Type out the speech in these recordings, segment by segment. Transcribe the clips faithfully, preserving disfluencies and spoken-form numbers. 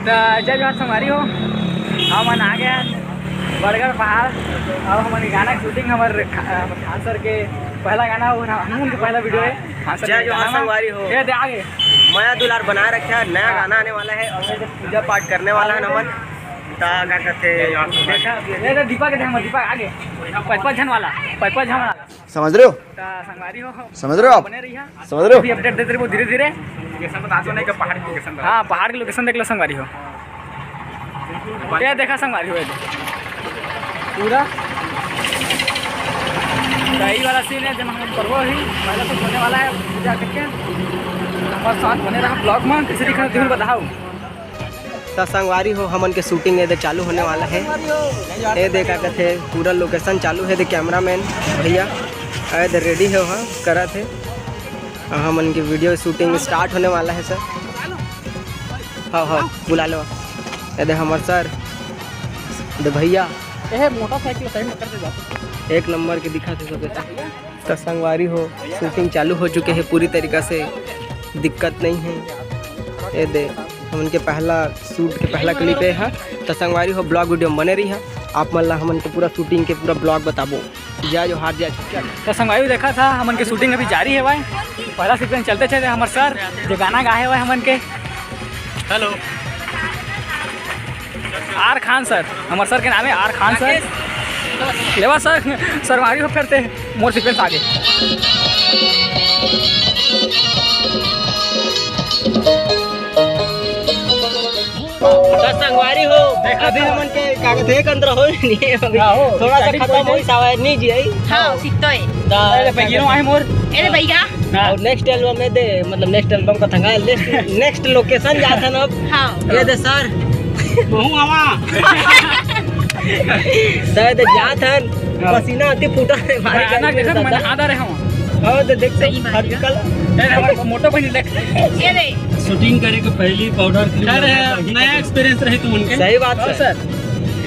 त जय जोहार संगवारी हो, हमन आ गए हन बड़गड़ पहाड़। अब हमन के गाना के shooting, हमर खा-, खान सर के पहला गाना, वो ना, हमन के पहला video है। खान सर जय के जोहार गाना में। संगवारी हो। ये दे आगे। मया दुलार बनाए रखे, नया हाँ। गाना आने वाला है और पूजा पाठ करने वाला है नमन। ता का कहते हैं? देखा, ये तो दीपक के, हम दीपक आगे। पचपन झन वाला, पचपन झन वाला। समझ रहे हो? त संगवारी हो, समझ रहे हो आप? बने रहिहा। समझ रहे हो? अभी update देते रहिबो धीरे धीरे। Location बता दो नहीं कि पहाड़ की location बता। हाँ, पहाड़ की location देख लो संगवारी हो। ये देखा संगवारी हो, ये देखो। पूरा त यही वाला scene है, जब हम करबो ही, पहला तो होने वाला है पूजा करके। हमारे साथ बने रहा vlog में, किसी दिखा तुम बताओ। त संगवारी हो, हमन के shooting ए दे चालू होने वाला है। ए दे का कथे, पूरा location चालू है, दे cameraman भैया ए दे ready है, वहाँ करत है। अउ हमन के video shooting start होने वाला है सर। हाँ, हाँ, बुला लो। ए दे हमर सर, दे भैया। ए, मोटरसाइकिल side में कर दे जाते। एक नंबर के दिखा थे सब। त संगवारी हो, shooting चालू हो चुके हे पूरी तरीका से, दिक्कत नहीं है। ये दे, हमन के पहला shoot के पहला clip ये है। त संगवारी हो, vlog video में बने रहिहा, आप मन ला हमन के पूरा shooting के पूरा vlog बताबो। जय जोहार, जय छत्तीसगढ़। त संगवारी देखा था, हमन के shooting अभी जारी है भाई। पहला sequence चलते चलते हमर सर जो गाना गाए हुए हमन के, हेलो। आर खान सर, हमर सर के नाम है आर खान सर। लेवा सर, संगवारी हो फिर ते मोर sequence आगे। त संगवारी हो, देखा अभी था। हमन के का कथे, एक अंतरा हो नहीं है अभी। हाँ, हो, थोड़ा सा starting खत्म point होई है। सावा नहीं जी आई। हाँ, सीखतो है। त अरे, पैगिनो आहे मोर। अरे भैया। हाँ। अउ next album में दे, मतलब next album का थंगा, next, next location जात हन अब। हाँ। ये दे सर। कहूँ आवा। दे, दे जात हन। हाँ। पसीना आती फूटा है, भारी भयानक गर्मी देखा, है मैं दादा। नहा रहे हूँ। हाँ, तो देख सही बात है। आजकल। ए, हमारे मोटो बहन ले। ये दे। Shooting करे के पहली powder cream सर, लगाई। नया experience रही तुमन के। सही बात हाँ, सर। सर।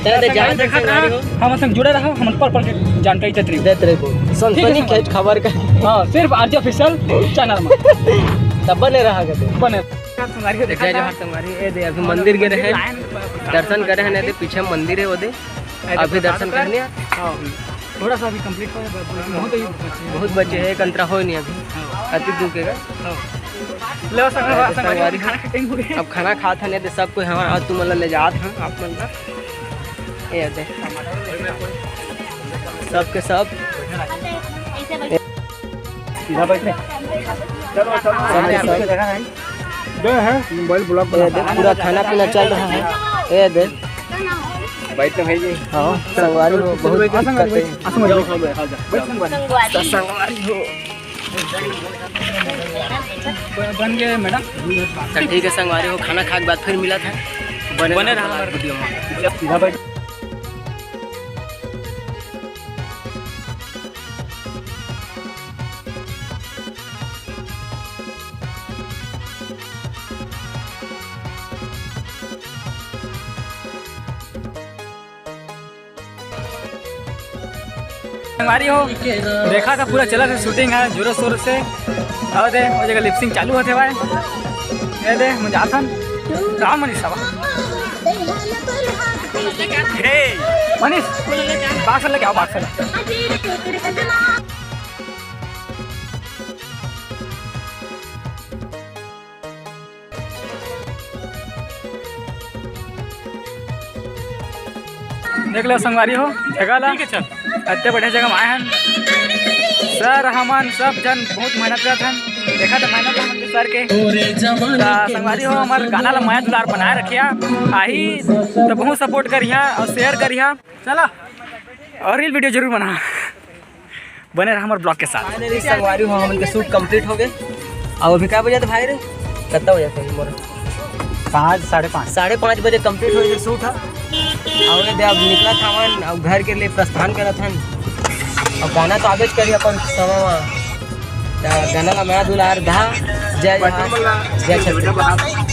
चल, दे, संगवारी जान देखा संगवारी था, हो। हमन संग जुड़े रहा, हमन पल पल के जानकारी देत रही। देत रही बोल। ठीक है, सनसनी संगवारी। खेज खबर का। हाँ, सिर्फ आरजे official channel में। तब बने रहा के तू। बने। संगवारी हो, देखा जय था। जोहार संगवारी। ए दे, अभी मंदिर गए रहे। line दर्शन करे हैं, नहीं तो पीछे मंदिर है वो दे। अरे, अभी प्रसाद दर्शन कर। करने हैं। हाँ। थोड़ा सा अभी complete हो, बहुत ही बचे हैं। बहुत बचे हैं, एक अंतरा हो नहीं अभी। हाँ। अति दुख है। हाँ। लो, संग-, अरे, संगवारी संगवारी हो। खाना के time हो गया। अब खाना खात हन, ये दे सब कोई हमारा, आज तुम मन ला ले जात हन, आप मन ला। ये दे। सब के सब। इधर बैठ ले। चलो, चलो, सब के सब। दो है, mobile block ये बना। दे, पूरा खाना पीना चल रहा है। ये दे। बैठ ले भाई जी। हाँ, संगवारी हो, बहुत दिक्कत है। हाँ, संगवारी हो। बैठ, संगवारी। तो संगवारी हो। बन गए मैडम। तो ठीक है संगवारी हो, खाना खा के बाद फिर मिला था। बने बने रहा रहा हमारे video में। संगवारी हो, देखा था पूरा चला था shooting है जोरों शोर से। और दे वो जगह lip sync चालू होते भाई। ये दे मजा था। राम मनीष साहब। हे मनीष, boxer लेके आओ, boxer। देख लो संगवारी हो, जगह ला। ठीक है, चल। अत्ते बढ़िया जगह में आए हन। सर, हमन सब जन बहुत मेहनत करत हन। देखा तो मेहनत हमन के सर के। त संगवारी हो, हमर गाना ला मया दुलार बनाए रखिया। आही तो बहुत support करिहा और share करिहा। चला। और reel video जरूर बना। बने रहा हमारे vlog के साथ। Finally संगवारी हो, हमन के shoot complete हो गए। अब अभी का बजे भाई रे? कितना बजे थे मोर? पाँच, साढ़े पाँच। साढ़े पाँच बजे complete हो गए shoot ह। और ये दे अब निकला था हमन, अब घर के लिए प्रस्थान करत हन। अब गाना तो आबेच करी अपन समय में। त गाना ला मया दुलार धा, जय जोहार, जय छत्तीसगढ़।